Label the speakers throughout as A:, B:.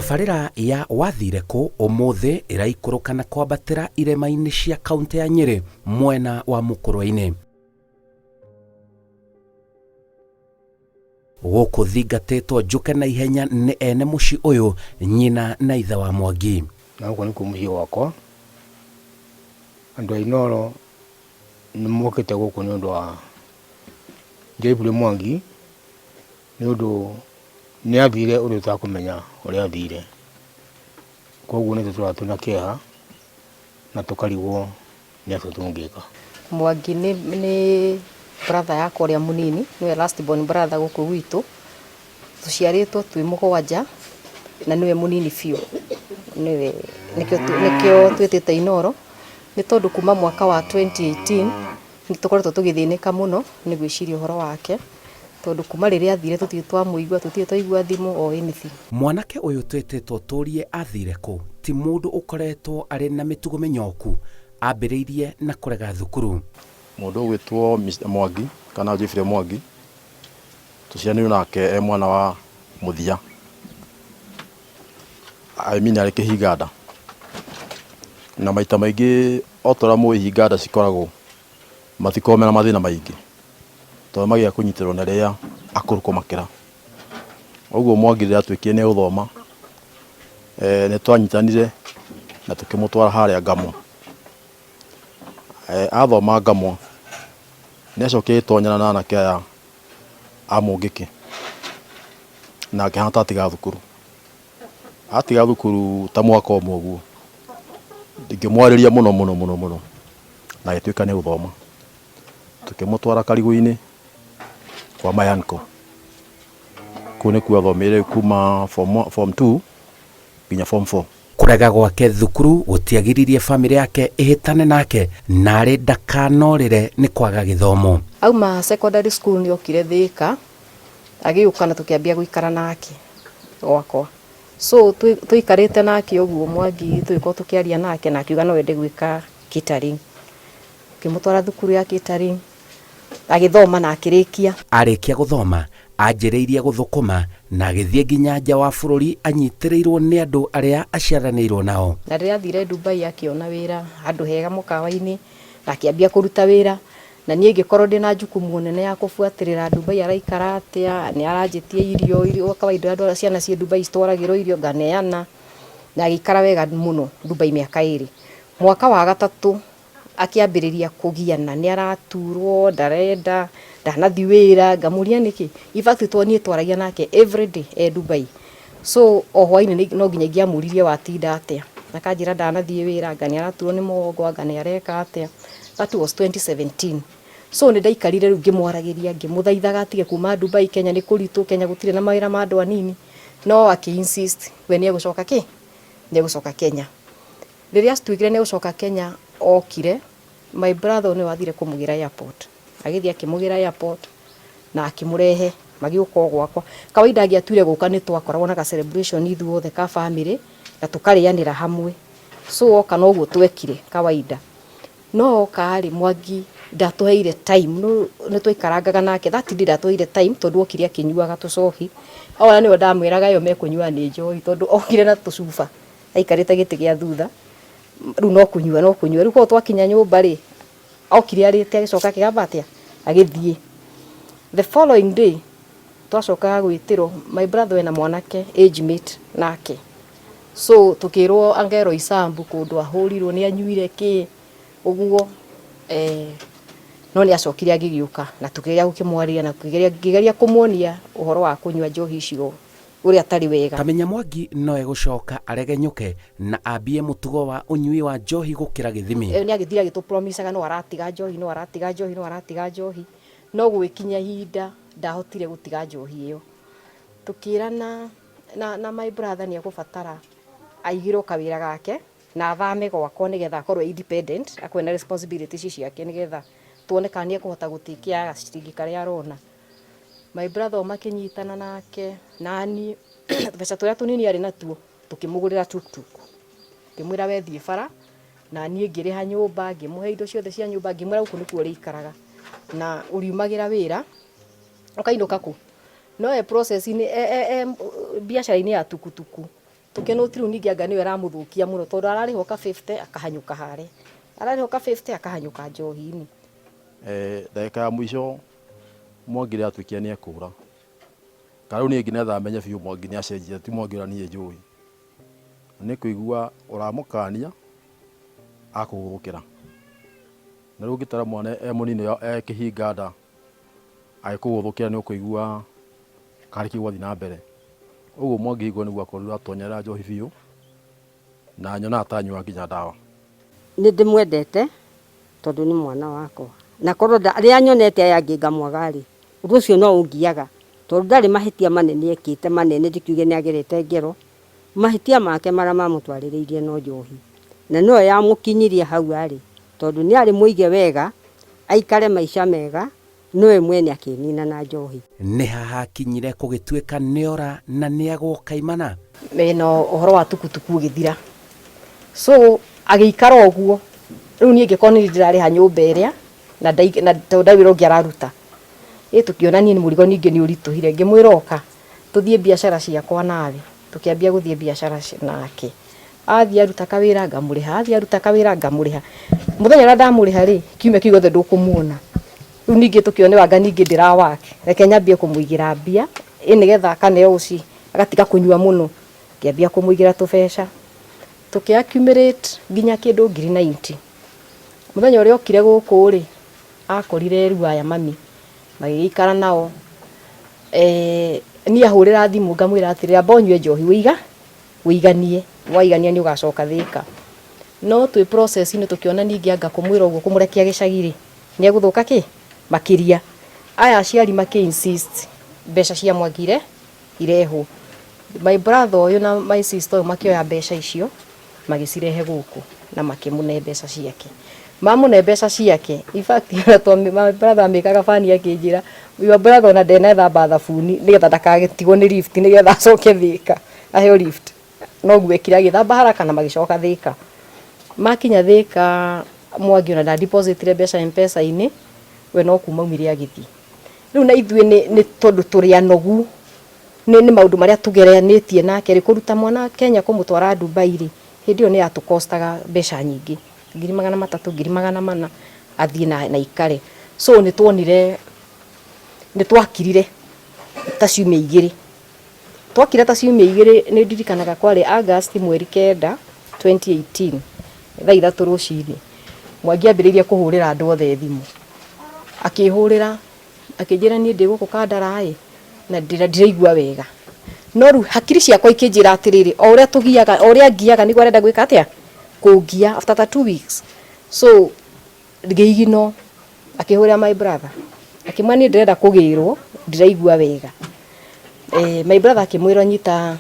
A: Tabarĩra ya Wathire Kũ ũmũthĩ ĩraikũrũka na kwambatĩra irĩma-inĩ cia kaũntĩ ya Nyĩrĩ mwena wa Mũkũrwe-inĩ. Gũkũ thingatĩtwo njũke na ihenya nĩ ene mũciĩ ũyũ, nyina na ithe wa Mwangi.
B: Na gũkũ nĩkuo mũciĩ gwakwa, andũ a Inooro nĩ mokĩte gũkũ nĩ ũndũ wa Geoffrey Mwangi, nĩ ũndũ nĩ athire ũndũ tũtakũmenya ũrĩa athire. Koguo nĩ tũtũraga twĩna kĩeha na tũkarigwo nĩ atĩa tũngĩka.
C: Mwangi nĩ brother yakwa ũrĩa mũnini, nĩwe last born brother gũkũ gwitũ. Tũciarĩtwo twĩ mũgwanja na nĩwe mũnini biũ, nĩwe nĩkĩo twĩtĩte Inooro, nĩ tondũ kuma mwaka wa 2018 nĩ tũkoretwo tũgĩthĩnĩka mũno nĩ gwĩciria ũhoro wake, tondũ kuma rĩrĩa athire tũtirĩ twamũigua, tũtirĩ twaigua thimũ or anything.
A: Mwanake ũyũ twĩtĩtwo tũrie athire kũ ti mũndũ ũkoretwo arĩ na mĩtugo mĩnyoku, ambĩrĩirie na kũrega thukuru.
D: Mũndũ ũgwĩtwo Mr Mwangi kana Geoffrey Mwangi, tũciaranĩirwo nake e mwana wa mũthia, I mean arĩ kĩhinga nda. Na maita maingĩ o ta ũrĩa mũĩ ihinga nda cikoragwo, matikoragwo mena mathĩna maingĩ, tondũ magĩa kũnyitĩrĩrwo nĩ arĩa akũrũ kũmakĩra. Ũguo Mwangi rĩrĩa atuĩkire nĩ egũthoma, nĩ twanyitanire na tũkĩmũtwara harĩa Ngamwa. Athoma Ngamwa, nĩ acokire agĩtonyana na anake aya a Mũngĩkĩ, na akĩhana ta atiga thukuru. Atiga thukuru ta mwaka ũmwe ũguo, ngĩmwarĩria mũno mũno mũno mũno, na agĩtuĩka nĩ egũthoma. Tũkĩmũtwara Karigũ-inĩ kwa my uncle. Kũu nĩkuo athomeire kuma form two nginya form four.
A: Kũrega gwake thukuru gũtiagiririe famĩlĩ yake ĩhĩtane nake narĩ ndakanorĩre nĩ kwaga gĩthomo.
C: Auma secondary school nĩ okire Thĩka, agĩũka na tũkĩambia gũikara nake gwakwa. So tũikarĩte nake ũguo Mwangi tũgĩkorwo tũkĩaria nake na akiuga no ende gwĩka catering. Ngĩmũtwara thukuru ya catering, agĩthoma na akĩrĩkia.
A: Arĩkia gũthoma, anjĩrĩirie gũthũkũma na agĩthiĩ nginya nja wa bũrũri anyitĩrĩirwo nĩ andũ arĩa aciaranĩirwo nao.
C: Na rĩrĩa athire Dubai akĩona wĩra handũ hega mũkawa-inĩ na akĩambia kũruta wĩra, na niĩ ngĩkorwo ndĩna jukumu nene ya kũbuatĩrĩra Dubai araikara atĩa, nĩ aranjĩtia irio, irio kawaida andũ ciana ciĩ Dubai citwaragĩrwo irio nganeana, na agĩikara wega mũno Dubai mĩaka ĩrĩ. Mwaka wa gatatũ akĩambĩrĩria kũgiana, nĩ araturwo, ndarenda, ndanathiĩ wĩra, ngamũria nĩkĩ, in fact niĩ twaragia nake everyday e Dubai, so o hwainĩ no nginya ingĩamũririe watinda atĩa, akanjĩra ndanathiĩ wĩra, anga nĩ araturwo nĩ mũgongo, anga nĩ areka atĩa, that was 2017. So nĩ ndaikarire rĩu ngĩmwaragĩria, ngĩmũthaithaga atige kuma Dubai, Kenya nĩ kũritũ, Kenya gũtirĩ na mawĩra ma andũ anini, no akĩ insist we nĩ egũcoka kĩ, nĩ egũcoka Kenya. Rĩrĩa atuĩkire nĩ egũcoka Kenya okire, my brother nĩwe wathire kũmũgĩra airport, agĩthiĩ akĩmũgĩra airport na akĩmũrehe magĩũka o gwakwa. Kawaida angĩatuire gũka nĩ twakoragwo na ga celebration ithuothe ka family na tũkarĩanĩra hamwe. So oka noguo twekire kawaida. No oka rĩ, Mwangi ndatũheire time, nĩ twaikarangaga nake, that day ndatũheire time tondũ okire akĩnyuaga tũcohi. Ona nĩwe ndamwĩraga ĩyo mekũnyua nĩ njohi tondũ okire na tũcuba aikarĩte gĩtĩ gĩa thutha, rĩu no kũnyua no kũnyua. Rĩu korwo twakinya nyũmba rĩ, okire arĩte agĩcoka akĩgamba atĩa, agĩthiĩ. The following day twacokaga gwĩtĩrwo, my brother ena mwanake age mate nake, so tũkĩrwo anga e Roysambu kũndũ ahũrirwo nĩ anyuire kĩ ũguo, no nĩ acokire agĩgĩũka na tũkĩgeria gũkĩmwarĩria na ngĩgeria kũmuonia ũhoro wa kũnyua njohi icio ũrĩa atarĩ wega.
A: Kamenya Mwangi no egũcoka aregenyũke na ambie mũtugo wa ũnyui wa njohi gũkĩra gĩthimi.
C: Nĩ agĩthire agĩtũ promise aga no aratiga njohi, no aratiga njohi, no aratiga njohi, no gũgĩkinya ihinda ndahotire gũtiga njohi ĩyo. Tũkĩrana na my brother nĩ egũbatara aigĩrwo kawĩra gake na athame gwakwa nĩgetha akorwo e independent, akorwo ena responsibilities ciake nĩgetha tuone kana nĩ ekũhota gũ take care gaciringi karĩa arona. My brother o makĩnyitana nake naniĩ tũbeca tũrĩa tũnini arĩ natuo tũkĩmũgũrĩra tuktuk. Ngĩmwĩra we thiĩ bara na niĩ ngĩrĩha nyũmba, ngĩmũhe indo ciothe cia nyũmba, ngĩmwĩra gũkũ nĩkuo ũrĩikaraga na ũriumagĩra wĩra ũkainũka kũ? No e process-inĩ, e biacara-inĩ ya tukutuku. Tũkĩnũti rĩu ningĩ anga nĩwe ĩramũthũkia mũno, tondũ ararĩhwo ka 50 akahanyũka harĩa, ararĩhwo ka 50 akahanyũka njohi-inĩ.
D: Ndagĩka ya mũico Mwangi nĩ atuĩkire nĩ ekũra. Kana rĩu niĩ nĩgetha menye biũ Mwangi nĩ acenjia, ti Mwangi ũrĩa niĩ njũĩ. Nĩ kũigua ũramũkania akũgũthũkĩra. Na rĩu ũngĩtara mwana e mũnini e kĩhinga nda agĩkũgũthũkĩra nĩ ũkũigua karĩ kĩ gwathiĩ na mbere. Ũguo Mwangi hingo ĩyo nĩguo akorirwo atonyerera njohi biũ na nyonaga ta anyuaga nginya ndawa.
E: Nĩ ndĩmwendete tondũ nĩ mwana wakwa, na korwo rĩrĩa nyonete aya angĩ ngamwaga rĩ, ũndũ ũcio no ũngiaga, tondũ ndarĩ mahĩtia manene ekĩte manene ndĩkiuge nĩ agerete ngero, mahĩtia make marĩa mamũtwarĩrĩirie no njohi, na noyo yamũkinyirie hau arĩ, tondũ nĩ arĩ mũige wega, aikare maica mega, nowe mwene akĩnina na njohi.
A: Nĩ hahakinyire kũgĩtuĩka nĩora na nĩagwo kaimana.
C: Mena ũhoro wa tukutuku ũgĩthira, so agĩikara ũguo. Rĩu niĩ ngĩkorwo nĩ ndĩrarĩha nyũmba ĩrĩa na tondũ ndarĩ wĩra ũngĩ araruta. Ĩ tũkĩona niĩ nĩ mũrigo ningĩ nĩ ũritũhire, ngĩmwĩra oka tũthiĩ biacara ciakwa nawe. Tũkĩambia gũthiĩ biacara nake, athiĩ aruta kawĩra ngamũrĩha, athiĩ aruta kawĩra ngamũrĩha. Mũthenya ũrĩa ndamũrĩha rĩ, kiumia kĩu gĩothe ndũkũmuona. Rĩu ningĩ tũkĩona anga ningĩ ndĩra work, reke nyambie kũmũigĩra mbia ĩ nĩgetha akaneo ũci agatiga kũnyua mũno. Ngĩambia kũmũigĩra tũbeca, tũkĩ accumulate nginya kĩndũ 90,000. Mũthenya ũrĩa okire gũkũ rĩ, akorire rĩu aya mami magĩgĩikara nao. Niĩ ahũrĩra thimũ ngamwĩra atĩrĩrĩ, amba ũnyue njohi wĩiga wĩiganie, waigania nĩ ũgacoka Thĩka. No twĩ process-inĩ tũkĩona ningĩ anga kũmwĩra ũguo kũmũrekia gĩcagi rĩ, nĩ egũthũka kĩ makĩria. Aya aciari makĩ insist mbeca cia Mwangi irehwo. My brother ũyũ na my sister ũyũ makĩoya mbeca icio magĩcirehe gũkũ na makĩmũne mbeca ciake. Mamũne mbeca ciake, in fact my brother amĩkaga bani akĩnjĩra, your brother ona ndenethamba thabuni nĩgetha ndakagĩtigwo nĩ lift nĩgetha acoke Thĩka aheo lift. Noguo ekire, agĩthamba haraka na magĩcoka Thĩka. Makinya Thĩka, Mwangi ona nda depositire mbeca M-Pesa-inĩ, we no kuma aumire agĩthiĩ. Rĩu na ithuĩ nĩ tondũ tũrĩ anogu nĩ maũndũ marĩa tũgeranĩtie nake rĩ, kũruta mwana Kenya kũmũtwara Dubai rĩ, hĩndĩ ĩyo nĩ yatũkostaga mbeca nyingĩ, 300,000, 400,000 athiĩ na ikare. So nĩ tuonire, nĩ twakirire ta ciumia 2. Twakira ta ciumia 2, nĩ ndirikanaga kwarĩ August mweri 9 2018, thaa 3 rũcinĩ, Mwangi ambĩrĩirie kũhũrĩra andũ othe thimũ. Akĩhũrĩra akĩnjĩra niĩ ndĩ gũkũ Kandara ĩ, na ndiraigua wega. No rĩu hakiri ciakwa ikĩnjĩra atĩrĩrĩ, o ũrĩa tũgiaga, o ũrĩa ngiaga nĩguo arenda gwĩka atĩa, kũngia after ta 2 weeks. So ngĩiginwo, akĩhũrĩra my brother akĩmwĩra niĩ ndĩrenda kũgĩrwo, ndiraigua wega. My brother akĩmwĩra, nyita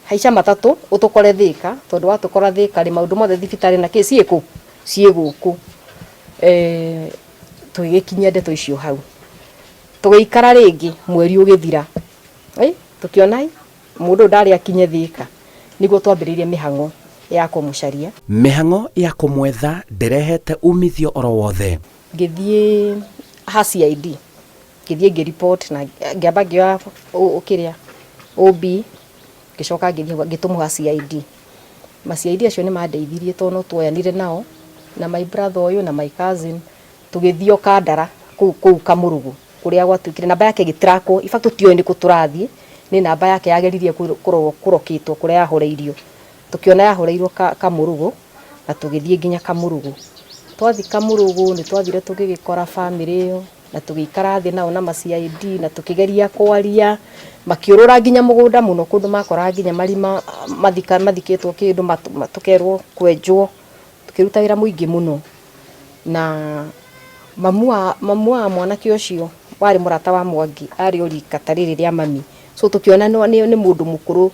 C: haica matatũ ũtũkore Thĩka, tondũ watũkora Thĩka rĩ, maũndũ mothe thibitarĩ na kĩ ciĩkũ ciĩ gũkũ. Tũgĩgĩkinyia ndeto icio hau, tũgĩikara rĩngĩ, mweri ũgĩthira, tũkĩona mũndũ ũyũ ndarĩ akinye Thĩka, nĩguo twambĩrĩirie mĩhang'o ya kũmũcaria.
A: Mĩhang'o ya kũmwetha ndĩrehete umithio oro wothe.
C: Ngĩthiĩ ha CID, ngĩthiĩ ngĩ report na ngĩamba ngĩoya kĩrĩa OB, ngĩcoka ngĩthiĩ ngĩtũmwo ha CID. Ma CID acio nĩ mandeithirie tondũ no tuoyanire nao na my brother ũyũ na my cousin, tũgĩthiĩ o Kandara kũu Kamũrũgũ kũrĩa gwatuĩkire namba yake ĩgĩtrackwo. In fact tũtiũĩ nĩkũ tũrathiĩ, nĩ namba yake yageririe kũrokĩtwo kũrĩa yahoreirio. Tũkĩona yahoreirwo Kamũrũgũ na tũgĩthiĩ nginya Kamũrũgũ. Twathiĩ Kamũrũgũ nĩ twathire tũgĩgĩkora bamĩrĩ ĩyo na tũgĩikara thĩ nao na ma CID na tũkĩgeria kwaria, makĩũrũra nginya mũgũnda mũno kũndũ makoraga nginya marima mathikĩtwo kĩndũ, tũkerwo kwenjwo, tũkĩruta wĩra mũingĩ mũno. Na mamu wa mwanake ũcio warĩ mũrata wa Mwangi, arĩ o rika ta rĩrĩ rĩa mami, so tũkĩona nĩ mũndũ mũkũrũ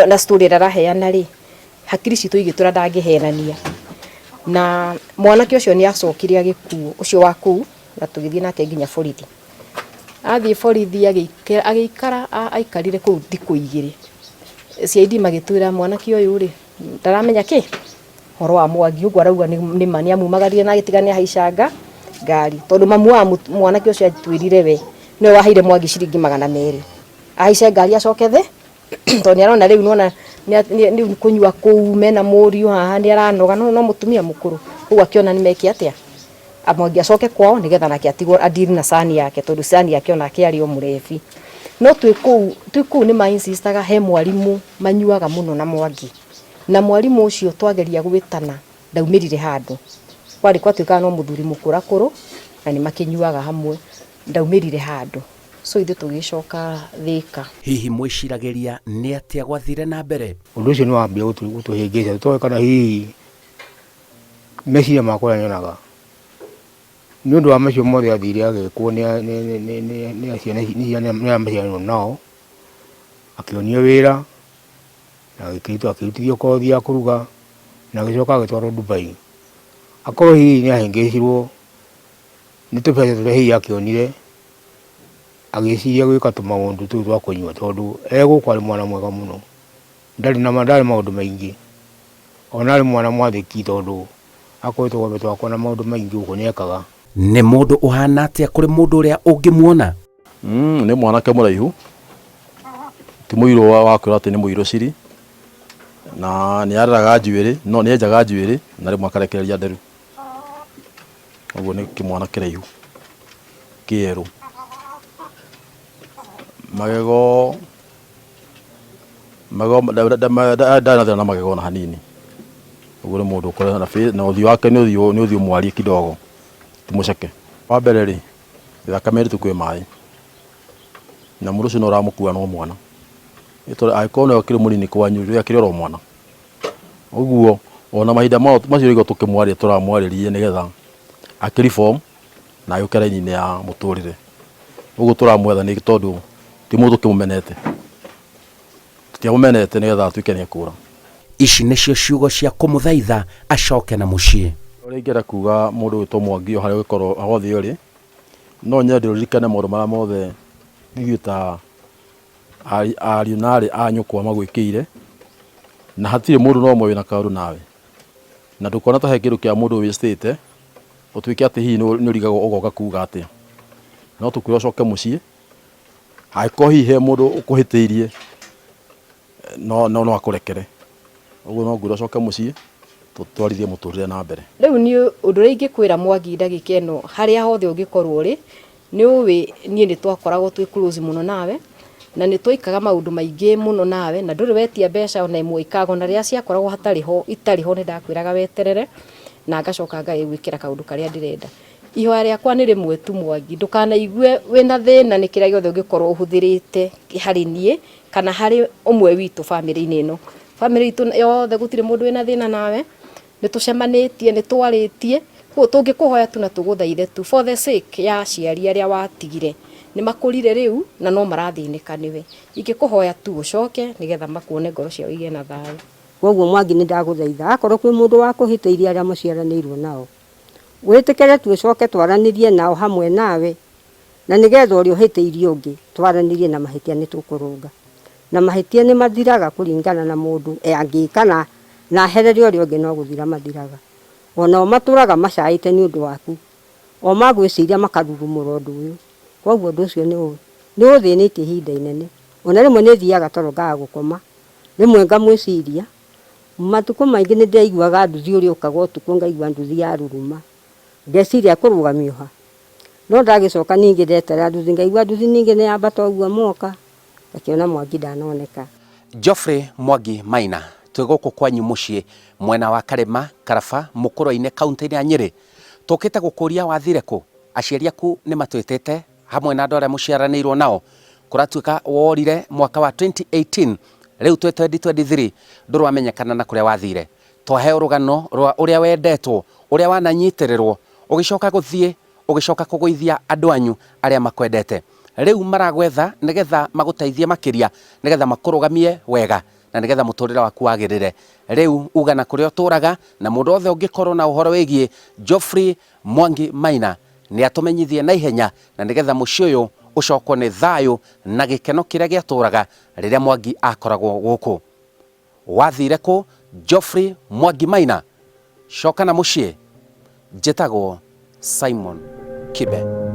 C: na story ĩrĩa araheana rĩ, hakiri citũ igĩtwĩra ndangĩhenania. Na mwanake ũcio nĩ acokire agĩkuo, ũcio wa kũu, na tũgĩthiĩ nake nginya borithi. Athiĩ borithi agĩikara, aikarire kũu thikũ 2. CID magĩtwĩra mwanake ũyũ rĩ, ndaramenya kĩ ũhoro wa Mwangi, ũguo arauga nĩ ma nĩ amumagarire na agĩtiga nĩ ahaicanga ngari, tondũ mamu wa mwanake ũcio atwĩrire we nĩwe waheire Mwangi ciringi 200 ahaice ngari acoke thĩ, tondũ nĩ arona rĩu nĩwona Rĩu kũnyua kũu mena mũriũ haha nĩ aranoga, no no mũtumia mũkũrũ. Koguo akĩona nĩ meke atĩa, Mwangi acoke kwao nĩgetha nake atigwo a-deal na son yake, tondũ son yake onake arĩ o mũrebi. No twĩ kũu, twĩ kũu nĩ ma insistaga he mwarimũ manyuaga mũno na Mwangi. Na mwarimũ ũcio twageria gwĩtana ndaumĩrire handũ. Kwarĩ gwatuĩkaga no mũthuri mũkũrakũrũ na nĩ makĩnyuaga hamwe, ndaumĩrire handũ. So ithuĩ tũgĩcoka Thĩka.
A: Hihi mwĩciragĩria nĩ atĩa gwathire na mbere?
B: Ũndũ ũcio nĩ wambia gũtũhĩngĩca tũtoĩ kana hihi meciria makwa ũrĩa nyonaga nĩ ũndũ wa macio mothe athire agĩkwo nĩ ciana nĩ arĩa maciaranĩirwo nao, akĩonio wĩra na akĩrutithio kothi ya kũruga na agĩcoka agĩtwarwo Dubai. Akorwo hihi nĩ ahĩngĩcirwo nĩ tũbeca tũrĩa hihi akĩonire, agĩciria gwĩka tũmaũndũ tũu twa kũnyua, tondũ e gũkũ arĩ mwana mwega mũno, ndarĩ na ndarĩ maũndũ maingĩ, ona arĩ mwana mwathĩki, tondũ akorwo tũgombe twakwa na maũndũ maingĩ gũkũ nĩ ekaga.
A: Nĩ mũndũ ũhana atĩa kũrĩ mũndũ ũrĩa ũngĩmuona?
D: Nĩ mwanake mũraihu, ti mũirũ wa kwĩrwo atĩ nĩ mũirũ ciri, na nĩ areraga njuĩrĩ, no nĩ enjaga njuĩrĩ na rĩmwe akarekereria nderu. Ũguo nĩ kĩmwana kĩraihu kĩerũ. Magego, magego ndarĩ na thĩna na magego ona hanini. Ũguo nĩ mũndũ ũkoretwo na ũthiũ wake nĩ ũthiũ mwariĩ kidogo, ti mũceke. Wa mbere rĩ, thakame ĩrĩ kwĩ maĩ, na mũndũ ũcio no ũramũkua no mwana. Tondũ angĩkorwo nĩwe ũkĩrĩ mũnini kwanyu rĩ, akĩrĩ oro mwana. Ũguo ona mahinda macio ũraigua tũkĩmwarĩria tũramwarĩria nĩgetha akĩ reform na agĩũke raini-inĩ ya mũtũrĩre. Ũguo tũramwetha nĩ tondũ ti mũndũ tũkĩmũmenete. Tũtiamũmenete nĩgetha atuĩke nĩ ekũra.
A: Ici nĩcio ciugo cia kũmũthaitha acoke na mũciĩ.
D: Ũrĩa ingĩenda kuga mũndũ ũgwĩtwo Mwangi o harĩa ũngĩkorwo hothe ũrĩ, no nyende ũririkane maũndũ marĩa mothe ithuĩ ta ariũ na aarĩ a nyũkwa magwĩkĩire, na hatirĩ mũndũ no ũmwe wĩna kaũndũ nawe. Na ndũkona ta he kĩndũ kĩa mũndũ wĩcĩte, ũtuĩke atĩ hihi nĩ ũrigagwo ũgoka kuga atĩa. No tũkwĩre ũcoke mũciĩ, angĩkorwo hihi he mũndũ ũkũhĩtĩirie, no no akũrekere. Ũguo no ngwĩre ũcoke mũciĩ, tũtwarithie mũtũrĩre na mbere.
C: Rĩu niĩ ũndũ ũrĩa ingĩkwĩra Mwangi ndagĩka ĩno, harĩa hothe ũngĩkorwo ũrĩ, nĩ ũĩ niĩ nĩ twakoragwo twĩ close mũno nawe, na nĩ twĩkaga maũndũ maingĩ mũno nawe, na ndũrĩ wetia mbeca ona ĩmwe ikaga, ona rĩrĩa ciakoragwo hatarĩ ho, itarĩ ho nĩ ndakwĩraga weterere, na ngacoka ngagĩgwĩkĩra kaũndũ karĩa ndĩrenda. Ihoya rĩakwa nĩ rĩmwe tu Mwangi, ndũkanaigue wĩna thĩna nĩ kĩrĩa gĩothe ũngĩkorwo ũhũthĩrĩte harĩ niĩ, kana harĩ ũmwe witũ bamĩrĩ-inĩ ĩno. Bamĩrĩ itũ yothe gũtirĩ mũndũ wĩna thĩna nawe, nĩ tũcemanĩtie, nĩ twarĩtie, koguo tũngĩkũhoya tu na tũgũthaithe tu for the sake ya aciari arĩa watigire, nĩ makũrire rĩu na no marathĩnĩka nĩwe. Ingĩkũhoya tu ũcoke nĩgetha makuone ngoro ciao igĩe na thayũ.
E: Kwoguo Mwangi nĩ ndagũthaitha akorwo kwĩ mũndũ wakũhĩtĩirie arĩa mũciaranĩirwo nao, wĩtĩkĩre tu ũcoke twaranĩrie nao hamwe nawe, na nĩgetha ũrĩa ũhĩtĩirie ũngĩ twaranĩrie na mahĩtia nĩ tũkũrũnga. Na mahĩtia nĩ mathiraga kũringana na mũndũ angĩka na aherere ũrĩa ũngĩ no gũthira mathiraga. O nao matũraga macaĩte nĩ ũndũ waku, o magwĩciria makarurumũra ũndũ ũyũ. Kwoguo ũndũ ũcio nĩ ũthĩnĩtie ihinda inene. O na rĩmwe nĩ thiaga toro ngaga gũkoma, rĩmwe ngamwĩciria. Matukũ maingĩ nĩ ndĩraiguaga nduthi ũrĩa ũkaga ũtukũ ngaigua nduthi yaruruma, ngeciria ekũrũgamio ha. No ndagĩcoka ningĩ ndeterera nduthi ngaigua nduthi ningĩ nĩ yambata ũguo moka, ngakĩona Mwangi ndanoneka.
A: Geoffrey Mwangi Maina, twĩ gũkũ kwanyu mũciĩ mwena wa Karĩma, Karaba, Mũkũrwe-inĩ, kaũntĩ-inĩ ya Nyĩrĩ. Tũkĩte gũkũria wathire kũ? Aciari aku nĩ matwĩtĩte hamwe na andũ arĩa mũciaranĩirwo nao. Kũratuĩka worire mwaka wa 2018, rĩu twĩ 2023, ndũrĩ wamenyekana na kũrĩa wathire. Twaheo rũgano rwa ũrĩa wendetwo, ũrĩa wananyitĩrĩrwo, ũgĩcoka gũthiĩ, ũgĩcoka kũgũithia andũ anyu arĩa makwendete. Rĩu maragwetha nĩgetha magũteithie makĩria, nĩgetha makũrũgamie wega na nĩgetha mũtũrĩre waku wagĩrĩre. Rĩu uga na kũrĩa ũtũraga na mũndũ wothe ũngĩkorwo na ũhoro wĩgiĩ Geoffrey Mwangi Maina nĩ atũmenyithie na ihenya na nĩgetha mũciĩ ũyũ ũcokwo nĩ thayũ na gĩkeno kĩrĩa gĩatũraga rĩrĩa Mwangi akoragwo gũkũ. Wathire kũ Geoffrey Mwangi Maina? Coka na mũciĩ. Njĩtagwo Simon Kibe.